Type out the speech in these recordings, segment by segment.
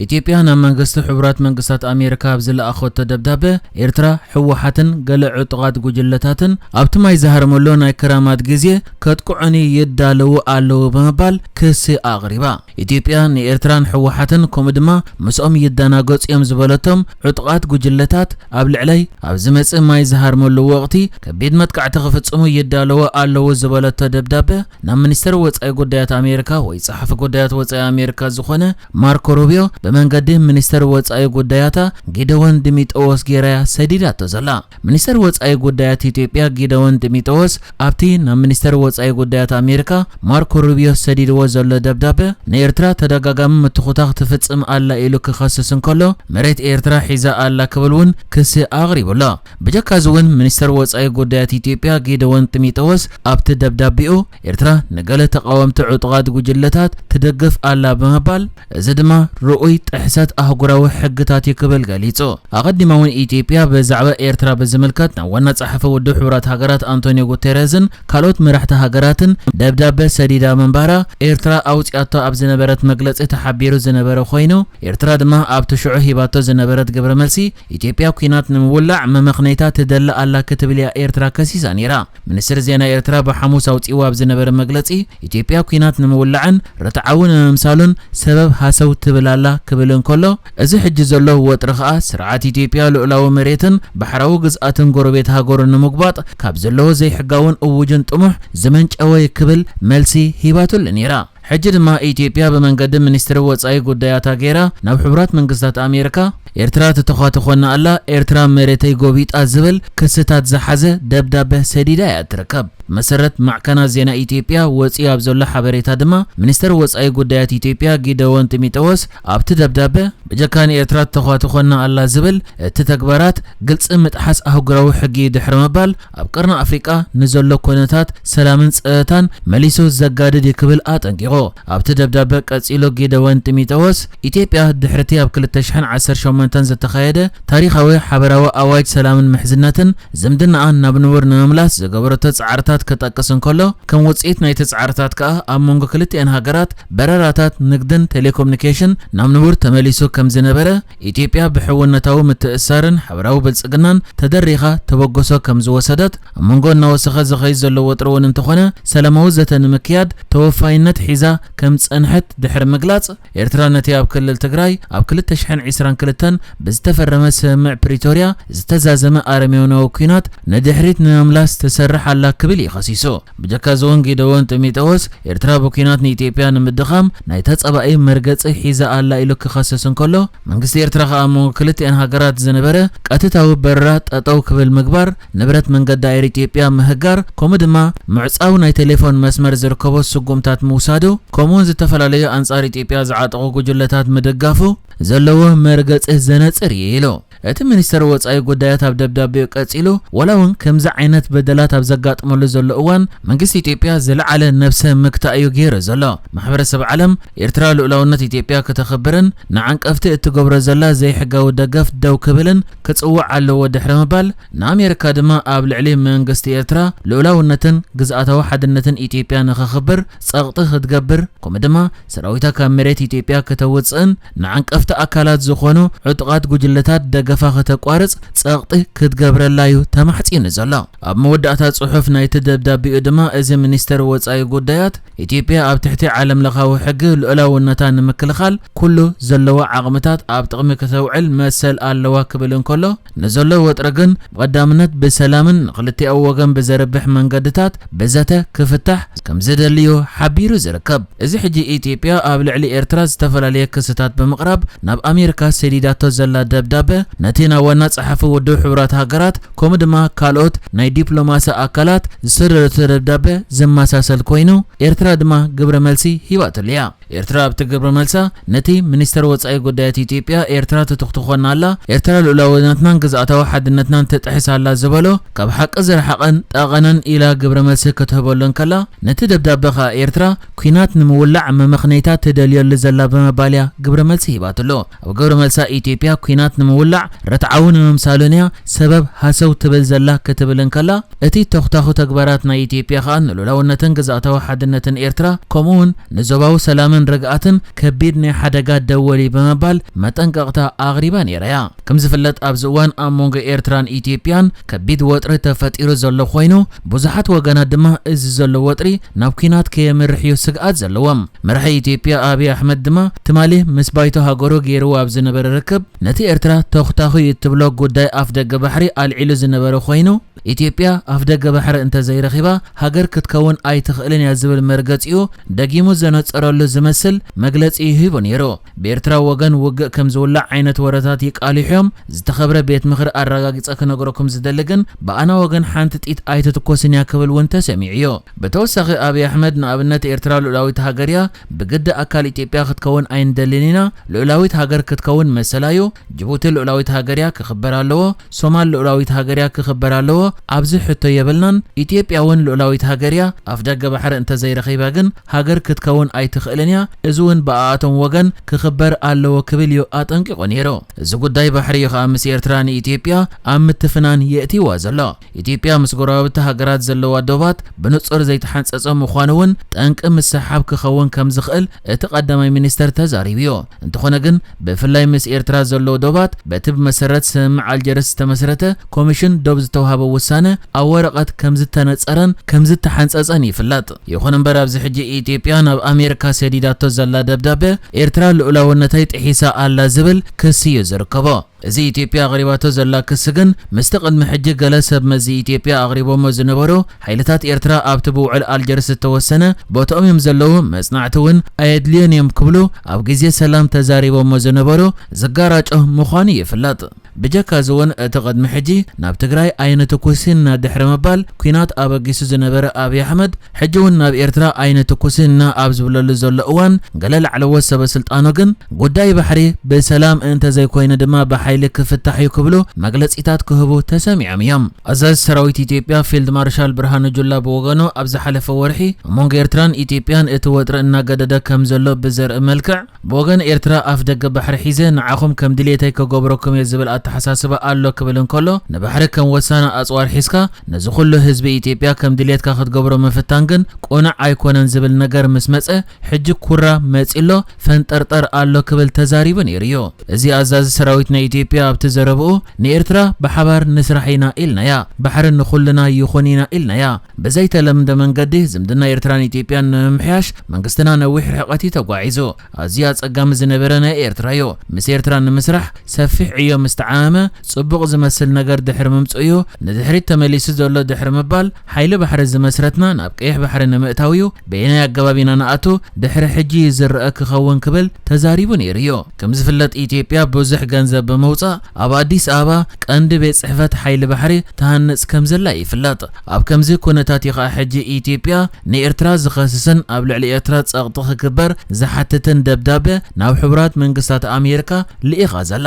ኢትዮጵያ ናብ መንግስቲ ሕቡራት መንግስታት ኣሜሪካ ኣብ ዝለኣኸቶ ደብዳበ፣ ኤርትራ፣ ህወሓትን ገለ ዕጡቓት ጉጅለታትን ኣብቲ ማይ ዝሃርመሉ ናይ ክራማት ግዜ ከጥቅዑኒ ይዳለዉ ኣለዉ ብምባል ክሲ ኣቕሪባ። ኢትዮጵያ ንኤርትራን ህወሓትን ከምኡ ድማ ምስኦም ይደናገጹ እዮም ዝበለቶም ዕጡቓት ጉጅለታት ኣብ ልዕለይ ኣብ ዝመጽእ ማይ ዝሃርመሉ ወቕቲ ከቢድ መጥቃዕቲ ክፍጽሙ ይዳለዉ ኣለዉ ዝበለቶ ደብዳበ ናብ ሚኒስተር ወጻኢ ጉዳያት ኣሜሪካ ወይ ጸሓፊ ጉዳያት ወጻኢ ኣሜሪካ ዝኾነ ማርኮ ሩቢዮ ብመንገዲ ሚኒስተር ወጻኢ ጉዳያታ ጊደዎን ዲሚጠዎስ ጌራያ ሰዲዳቶ ዘላ። ሚኒስተር ወጻኢ ጉዳያት ኢትዮጵያ ጊደዎን ጢሞቴዎስ ኣብቲ ናብ ሚኒስተር ወጻኢ ጉዳያት ኣሜሪካ ማርኮ ሩቢዮ ሰዲድዎ ዘሎ ደብዳበ፣ ንኤርትራ ተደጋጋሚ ምትኹታኽ ትፍጽም ኣላ ኢሉ ክኸስስ እንከሎ፣ መሬት ኤርትራ ሒዛ ኣላ ክብል እውን ክሲ ኣቕሪቡ ኣሎ። ብጀካዚ እውን ሚኒስተር ወጻኢ ጉዳያት ኢትዮጵያ ጊደዎን ጢሞቴዎስ ኣብቲ ደብዳቤኡ፣ ኤርትራ ንገለ ተቓወምቲ ዕጡቓት ጉጅለታት ትደግፍ ኣላ ብምባል፣ እዚ ድማ ርኡይ ጥሕሰት ኣህጉራዊ ሕግታት እዩ ክብል ገሊጹ። ኣቐዲማ እውን ኢትዮጵያ ብዛዕባ ኤርትራ ብዝምልከት ናብ ዋና ጸሓፊ ውድብ ሕቡራት ሃገራት ኣንቶኒዮ ጉቴረዝን ካልኦት መራሕቲ ሃገራትን ደብዳበ ሰዲዳ ምንባራ ኤርትራ ኣውጺኣቶ ኣብ ዝነበረት መግለጺ ተሓቢሩ ዝነበረ ኮይኑ፣ ኤርትራ ድማ ኣብቲ ሽዑ ሂባቶ ዝነበረት ግብረ መልሲ፣ ኢትዮጵያ ኲናት ንምውላዕ መመኽነይታ ትደሊ ኣላ ክትብል እያ ኤርትራ ከሲሳ ነይራ። ሚኒስትሪ ዜና ኤርትራ ብሓሙስ ኣውጺእዎ ኣብ ዝነበረ መግለጺ፣ ኢትዮጵያ ኲናት ንምውላዕን ርትዓዊ ንምምሳሉን ሰበብ ሃሰው ትብል ኣላ ክብል እንከሎ፣ እዚ ሕጂ ዘሎ ወጥሪ ከኣ ስርዓት ኢትዮጵያ ልኡላዊ መሬትን ባሕራዊ ግዝኣትን ጎረቤት ሃገሩ ንምጉባጥ ካብ ዘለዎ ዘይሕጋውን እውጅን ጥሙሕ ዝመንጨወ ክብል መልሲ ሂባትሉ ነይራ። ሕጂ ድማ ኢትዮጵያ ብመንገዲ ሚኒስትሪ ወጻኢ ጉዳያታ ገይራ ናብ ሕቡራት መንግስታት ኣሜሪካ፣ ኤርትራ ትተዃትኾና ኣላ፣ ኤርትራ መሬተይ ጎቢጣ ዝብል ክስታት ዝሓዘ ደብዳበ ሰዲዳ እያ ትርከብ። መሰረት ማዕከናት ዜና ኢትዮጵያ ወጺኡ ኣብ ዘሎ ሓበሬታ ድማ፣ ሚኒስተር ወጻኢ ጉዳያት ኢትዮጵያ ጊደዎን ጢሞቴዎስ ኣብቲ ደብዳበ፣ ብጀካ ንኤርትራ ትተዃትኾና ኣላ ዝብል እቲ ተግባራት ግልጺ ምጥሓስ ኣህጉራዊ ሕጊ ድሕሪ ምባል፣ ኣብ ቀርኒ ኣፍሪቃ ንዘሎ ኩነታት ሰላምን ጸጥታን መሊሱ ዘጋድድ እዩ ክብል ኣጠንቂቑ። ኣብቲ ደብዳበ ቀጺሉ ጊደዎን ጢሞቴዎስ፣ ኢትዮጵያ ድሕሪቲ ኣብ ክልተ ሽሕን ዓሰርተ ሸሞንተን ዝተኻየደ ታሪኻዊ ሓበራዊ ኣዋጅ ሰላምን ምሕዝነትን ዝምድናኣ ናብ ንቡር ንምምላስ ዝገበረቶ ጻዕርታት ክጠቅስ እንከሎ፣ ከም ውጽኢት ናይቲ ጻዕርታት ከኣ ኣብ መንጎ ክልቲኣን ሃገራት በረራታት፣ ንግድን ቴሌኮሙኒኬሽን ናብ ንቡር ተመሊሱ ከም ዝነበረ፣ ኢትዮጵያ ብሕውነታዊ ምትእስሳርን ሓበራዊ ብልጽግናን ተደሪኻ ተበግሶ ከም ዝወሰደት፣ ኣብ መንጎ እናወሰኸ ዝኸይድ ዘሎ ወጥሪ እውን እንተኾነ፣ ሰላማዊ ዘተ ንምክያድ ተወፋይነት ሒዛ ከም ዝጸንሐት ድሕሪ ምግላጽ፣ ኤርትራ ነቲ ኣብ ክልል ትግራይ ኣብ ክልተ ሽሕን ዕስራን ክልተን ብዝተፈረመ ስምምዕ ፕሪቶርያ ዝተዛዘመ ኣረሜናዊ ኲናት ንድሕሪት ንምምላስ ትሰርሕ ኣላ ክብል እዩ ከሲሱ። ብጀካ እዚ እውን ጊደዎን ጢሞቴዎስ፣ ኤርትራ ብኲናት ንኢትዮጵያ ንምድኻም ናይ ተጻባኢ መርገጺ ሒዛ ኣላ ኢሉ ክኸስስ እንከሎ፣ መንግስቲ ኤርትራ ከኣ ኣብ መንጎ ክልቲኣን ሃገራት ዝነበረ ቀጥታዊ በረራ ጠጠው ክብል ምግባር፣ ንብረት መንገዲ ኣየር ኢትዮጵያ ምህጋር፣ ከምኡ ድማ ምዕጻው ናይ ቴሌፎን መስመር ዝርከቦ ስጉምታት ምውሳዱ፣ ከምኡውን ዝተፈላለዩ ኣንጻር ኢትዮጵያ ዝዓጠቑ ጉጅለታት ምድጋፉ ዘለዎ መርገጺ ዘነጽር እዩ ኢሉ። እቲ ሚኒስተር ወጻኢ ጉዳያት ኣብ ደብዳቤኡ ቀጺሉ፣ ዋላ እውን ከምዚ ዓይነት በደላት ኣብ ዘጋጥመሉ ዘሎ እዋን፣ መንግስቲ ኢትዮጵያ ዝለዓለ ነብሰ ምግታእ እዩ ገይሩ ዘሎ። ማሕበረሰብ ዓለም፣ ኤርትራ ልኡላውነት ኢትዮጵያ ክተኽብርን ንዓንቀፍቲ እትገብሮ ዘላ ዘይሕጋዊ ደገፍ ደው ክብልን ክጽውዕ ኣለዎ ድሕሪ ምባል፣ ንኣሜሪካ ድማ ኣብ ልዕሊ መንግስቲ ኤርትራ ልኡላውነትን ግዝኣታዊ ሓድነትን ኢትዮጵያ ንኸኽብር ጸቕጢ ክትገብር፣ ከምኡ ድማ ሰራዊታ ካብ መሬት ኢትዮጵያ ከተውጽእን ንዓንቀፍቲ ኣካላት ዝኾኑ ዕጡቓት ጉጅለታት ደገፋ ከተቋርጽ ጸቕጢ ክትገብረላ እዩ ተማሕጺኑ ዘሎ። ኣብ መወዳእታ ጽሑፍ ናይቲ ደብዳቤኡ ድማ፣ እዚ ሚኒስተር ወጻኢ ጉዳያት፣ ኢትዮጵያ ኣብ ትሕቲ ዓለም ለኻዊ ሕጊ ልኡላውነታ ንምክልኻል ኩሉ ዘለዋ ዓቕምታት ኣብ ጥቕሚ ከተውዕል መሰል ኣለዋ ክብል እንከሎ፣ ንዘሎ ወጥሪ ግን ብቐዳምነት ብሰላምን ንኽልቲኡ ወገን ብዘርብሕ መንገድታት ብዘተ ክፍታሕ ከም ዝደልዩ ሓቢሩ ዝርከብ። እዚ ሕጂ ኢትዮጵያ ኣብ ልዕሊ ኤርትራ ዝተፈላለየ ክስታት ብምቕራብ ናብ ኣሜሪካ ሰዲዳቶ ዘላ ደብዳበ፣ ነቲ ናብ ዋና ጸሓፊ ውድብ ሕቡራት ሃገራት ከምኡ ድማ ካልኦት ናይ ዲፕሎማሲ ኣካላት ዝሰደደቶ ደብዳበ ዝመሳሰል ኮይኑ፣ ኤርትራ ድማ ግብረ መልሲ ሂባትሉ እያ። ኤርትራ ኣብቲ ግብረ መልሳ፣ ነቲ ሚኒስተር ወጻኢ ጉዳያት ኢትዮጵያ፣ ኤርትራ ትትኹትኾና ኣላ፣ ኤርትራ ልኡላውነትናን ግዝኣታዊ ሓድነትናን ትጥሕስ ኣላ ዝበሎ፣ ካብ ሓቂ ዝረሓቐን ጠቐነን ኢላ ግብረ መልሲ ክትህበሉ እንከላ፣ ነቲ ደብዳበ ከኣ ኤርትራ ኲናት ንምውላዕ መመኽነይታ ትደልየሉ ዘላ ብምባል እያ ግብረ መልሲ ሂባትሉ። ኣብ ግብረ መልሳ፣ ኢትዮጵያ ኲናት ንምውላዕ ርትዓዊ ንምምሳሉን እያ ሰበብ ሃሰው ትብል ዘላ ክትብል እንከላ፣ እቲ ተኹታኹ ተግባራት ናይ ኢትዮጵያ ከኣ ንሉላውነትን ግዝኣታዊ ሓድነትን ኤርትራ፣ ከምኡ እውን ንዞባዊ ሰላምን ርግኣትን ከቢድ ናይ ሓደጋ ደወል እዩ ብምባል መጠንቀቕታ ኣቕሪባ ነይራ እያ። ከም ዝፍለጥ ኣብዚ እዋን ኣብ መንጎ ኤርትራን ኢትዮጵያን ከቢድ ወጥሪ ተፈጢሩ ዘሎ ኮይኑ፣ ብዙሓት ወገናት ድማ እዚ ዘሎ ወጥሪ ናብ ኲናት ከየምርሕ እዩ ስግኣት ዘለዎም። መራሒ ኢትዮጵያ ኣብይ ኣሕመድ ድማ ትማሊ ምስ ባይቶ ሃገሩ ገይርዎ ኣብ ዝነበረ ርክብ፣ ነቲ ኤርትራ ተኹታኹ እዩ እትብሎ ጉዳይ ኣፍደገ ባሕሪ ኣልዒሉ ዝነበረ ኮይኑ፣ ኢትዮጵያ ኣፍደገ ባሕሪ እንተዘይረኺባ ሃገር ክትከውን ኣይትኽእልን እያ ዝብል መርገጺኡ ደጊሙ ዘነጸረሉ ዝመስል መግለጺ ሂቡ ነይሩ። ብኤርትራ ወገን ውግእ ከም ዝውላዕ ዓይነት ወረታት ይቃልሑ እዮም። ዝተኸብረ ቤት ምኽሪ ኣረጋጊጸ ክነግረኩም ዝደሊ ግን፣ ብኣና ወገን ሓንቲ ጢት ኣይትትኮስን እያ ክብል እውን ተሰሚዑ እዩ። ብተወሳኺ ኣብይ ኣሕመድ ንኣብነት ኤርትራ ልኡላዊት ሃገር እያ፣ ብግዲ ኣካል ኢትዮጵያ ክትከውን ኣይንደልን ኢና፣ ልኡላዊት ሃገር ክትከውን መሰላ እዩ፣ ጅቡቲ ልኡላዊት ሃገር እያ ክኽበር ኣለዎ፣ ሶማል ልኡላዊት ሃገር እያ ክኽበር ኣለዎ፣ ኣብዚ ሕቶ የብልናን፣ ኢትዮጵያ እውን ልኡላዊት ሃገር እያ፣ ኣፍደገ ባሕሪ እንተዘይረኺባ ግን ሃገር ክትከውን ኣይትኽእልን እያ፣ እዚ እውን ብኣኣቶም ወገን ክኽበር ኣለዎ ክብል እዩ ኣጠንቂቑ ነይሩ። እዚ ጉዳይ ባሕሪ እዩ ከኣ ምስ ኤርትራ ንኢትዮጵያ ኣብ ምትፍናን የእትይዋ ዘሎ። ኢትዮጵያ ምስ ጎረባብቲ ሃገራት ዘለዋ ዶባት ብንጹር ዘይተሓንጸጸ ምዃኑ እውን ጠንቂ ምስሕሓብ ክኸውን ከም ዝኽእል እቲ ቀዳማይ ሚኒስተር ተዛሪቡ እዩ። እንተኾነ ግን ብፍላይ ምስ ኤርትራ ዘለዉ ዶባት በቲ ብመሰረት ስምምዕ ኣልጀርስ ዝተመስረተ ኮሚሽን ዶብ ዝተውሃበ ውሳነ ኣብ ወረቐት ከም ዝተነጸረን ከም ዝተሓንጸጸን ይፍለጥ። ይኹን እምበር ኣብዚ ሕጂ ኢትዮጵያ ናብ ኣሜሪካ ሰዲዳቶ ዘላ ደብዳበ ኤርትራ ልኡላውነተይ ጥሒሳ ኣላ ዝብል ክሲ እዩ ዝርከቦ። እዚ ኢትዮጵያ ኣቕሪባቶ ዘላ ክሲ ግን ምስቲ ቅድሚ ሕጂ ገለ ሰብ መዚ ኢትዮጵያ ኣቕሪቦሞ ዝነበሩ ሓይልታት ኤርትራ ኣብቲ ብውዕል ኣልጀርስ ዝተወሰነ ቦትኦም እዮም ዘለዉ፣ መጽናዕቲ እውን ኣየድልዮን እዮም ክብሉ ኣብ ግዜ ሰላም ተዛሪቦሞ ዝነበሩ ዝጋራጮ ምዃኑ ይፍለጥ። ብጀካ እዚ እውን እቲ ቅድሚ ሕጂ ናብ ትግራይ ኣይንትኩስን ኢና ድሕሪ ምባል ኲናት ኣበጊሱ ዝነበረ ኣብይ ኣሕመድ ሕጂ እውን ናብ ኤርትራ ኣይንትኩስን ኢና ኣብ ዝብለሉ ዘሎ እዋን፣ ገለ ላዕለዎት ሰበ ስልጣኑ ግን ጉዳይ ባሕሪ ብሰላም እንተዘይኮይኑ ድማ ብሓይሊ ክፍታሕ እዩ ክብሉ መግለጺታት ክህቡ ተሰሚዖም እዮም። ኣዛዚ ሰራዊት ኢትዮጵያ ፊልድ ማርሻል ብርሃኑ ጁላ ብወገኑ ኣብ ዝሓለፈ ወርሒ ኣብ መንጎ ኤርትራን ኢትዮጵያን እቲ ወጥሪ እናገደደ ከም ዘሎ ብዘርኢ መልክዕ፣ ብወገን ኤርትራ ኣፍ ደገ ባሕሪ ሒዘ ንዓኹም ከም ድሌተይ ክገብረኩም እየ ዝብል ኣተሓሳስባ ኣሎ ክብል እንከሎ፣ ንባሕሪ ከም ወሳኒ ኣጽዋር ሒዝካ ነዚ ኩሉ ህዝቢ ኢትዮጵያ ከም ድሌትካ ክትገብሮ ምፍታን ግን ቅኑዕ ኣይኮነን ዝብል ነገር ምስ መጸ፣ ሕጂ ኩራ መጺሎ ፈንጠርጠር ኣሎ ክብል ተዛሪቡ ነይሩ እዩ። እዚ ኣዛዚ ሰራዊት ናይ ኢትዮጵያ ኣብቲ ዘረብኡ፣ ንኤርትራ ብሓባር ንስራሕ ኢና ኢልናያ፣ ባሕሪ ንኹልና ይኹን ኢና ኢልናያ። ብዘይተለምደ መንገዲ ዝምድና ኤርትራን ኢትዮጵያን ንምምሕያሽ መንግስትና ነዊሕ ርሕቀት እዩ ተጓዒዙ። ኣዝዩ ኣጸጋሚ ዝነበረ ናይ ኤርትራ እዩ። ምስ ኤርትራ ንምስራሕ ሰፊሕ ዕዮ ምስ ተዓመመ ጽቡቕ ዝመስል ነገር ድሕሪ ምምጽኡ እዩ። ንድሕሪት ተመሊሱ ዘሎ ድሕሪ ምባል፣ ሓይሊ ባሕሪ ዝመስረትና ናብ ቀይሕ ባሕሪ ንምእታው እዩ። በየናይ ኣገባብ ኢና ንኣቱ? ድሕሪ ሕጂ እዩ ዝረአ ክኸውን ክብል ተዛሪቡ ነይሩ እዩ። ከም ዝፍለጥ ኢትዮጵያ ብዙሕ ገንዘብ ብምውጻእ ኣብ ኣዲስ ኣበባ ቀንዲ ቤት ጽሕፈት ሓይሊ ባሕሪ ትሃንጽ ከም ዘላ ይፍለጥ። ኣብ ከምዚ ኩነታት እዩ ኸኣ ሕጂ ኢትዮጵያ ንኤርትራ ዝኸስስን ኣብ ልዕሊ ኤርትራ ጸቕጢ ክግበር ዝሓትትን ደብዳበ ናብ ሕቡራት መንግስታት ኣሜሪካ ልኢኻ ዘላ።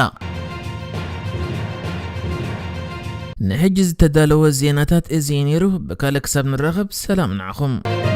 ንሕጂ ዝተዳለወ ዜናታት እዚ እዩ ነይሩ። ብካልእ ክሳብ ንራኸብ ሰላም ንዓኹም።